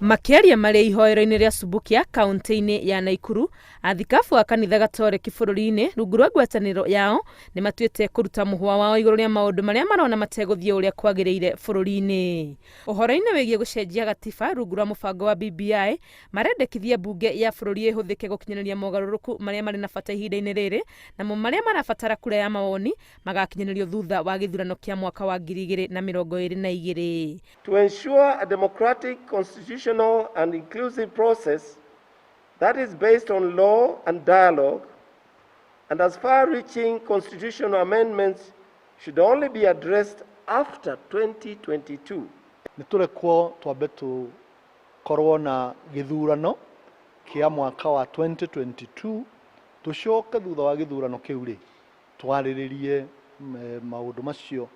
Makĩaria marĩ ihoero-inĩ rĩa Subukia kaunti-inĩ ya Naikuru, athikabu a kanitha Gatoreki bũrũri-inĩ rungu rwa ngwatanĩro yao nĩ matuĩte kũruta mũhwa wao igũrũ rĩa maũndũ marĩa marona mategũthiĩ ũrĩa kwagĩrĩire bũrũri-inĩ. Ũhoro-inĩ wĩgiĩ gũcenjia gatiba rungu rwa mũbango wa BBI, marendekithia mbunge ya bũrũri ĩhũthĩke gũkinyanĩria mogarũrũku marĩa marĩ na bata ihinda-inĩ rĩrĩ, namo marĩa marabatara kura ya mawoni magakinyanĩrio thutha wa gĩthurano kĩa mwaka wa 2022. To ensure a democratic, constitutional and inclusive process that is based on law and dialogue, and as far-reaching constitutional amendments should only be addressed after 2022. Nĩ tũrekwo twambe tũkorwo na gĩthurano kĩa mwaka wa 2022, tũcoke thutha wa gĩthurano kĩu rĩ, twarĩrĩrie maũndũ macio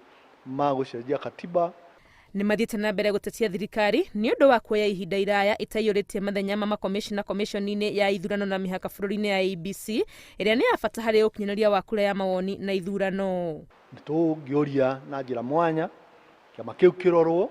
ma gũcenjia katiba. Nĩ mathiĩte na mbere gũtetia thirikari nĩ ũndũ wa kuoya ihinda iraya ĩtaiyũrĩtie mathenya ma makomishona komishoni-inĩ ya ithurano na mĩhaka bũrũri-inĩ ya IEBC, ĩrĩa nĩ ya bata harĩ ũkinyanĩria wa kura ya mawoni na ithurano. Nĩ tũngĩũria na njĩra mwanya kĩama kĩu kĩrorwo,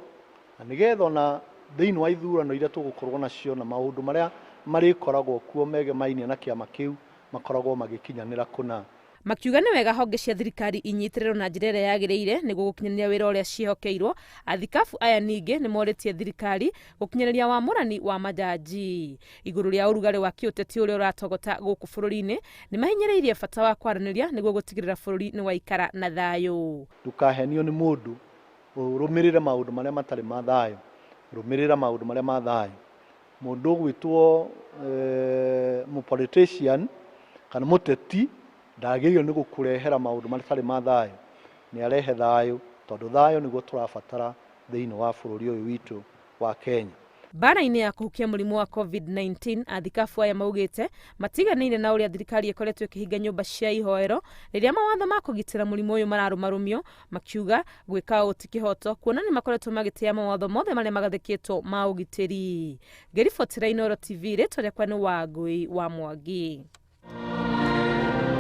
na nĩgetha ona thĩinĩ wa ithurano iria tũgũkorwo nacio na maũndũ marĩa marĩkoragwo kuo megemainie na kĩama kĩu makoragwo magĩkinyanĩra kũna. Makiuga nĩ wega honge cia thirikari inyitĩrĩrwo na njĩra ĩrĩa yagĩrĩire nĩguo gũkinyanĩria wĩra ũrĩa ciĩhokeirwo. Athikabu aya ningĩ nĩ morĩtie thirikari gũkinyanĩria wamũrani wa majaji. Igũrũ rĩa ũrugarĩ wa kĩũteti ũrĩa ũratogota gũkũ bũrũri-inĩ, nĩ mahinyĩrĩirie bata wa kwaranĩria nĩguo gũtigĩrĩra bũrũri nĩ waikara na thayũ. Ndũkahenio nĩ mũndũ ũrũmĩrĩre maũndũ marĩa matarĩ ma thayũ, rũmĩrĩra maũndũ marĩa ma thayũ. Mũndũ ũgwĩtwo mũ politician kana mũteti ndagĩrĩirwo nĩ gũkũrehera maũndũ matarĩ ma thayũ, nĩ arehe thayũ tondũ thayũ nĩguo tũrabatara thĩinĩ wa bũrũri ũyũ witũ wa Kenya. Mbara-inĩ ya kũhukia mũrimũ wa COVID-19, athikabu aya maugĩte matiganĩire na ũrĩa thirikari ĩkoretwo ĩkĩhinga nyũmba cia ihoero rĩrĩa mawatho ma kũgitĩra mũrimũ ũyũ mararũmarũmio, makiuga gwĩka ũũ ti kĩhoto kuona nĩ makoretwo magĩtĩa mawatho mothe marĩa magathĩkĩtwo ma ũgitĩri. Ngĩribotera Inooro TV, rĩtwa rĩakwa nĩ Wangũi wa Mwangi.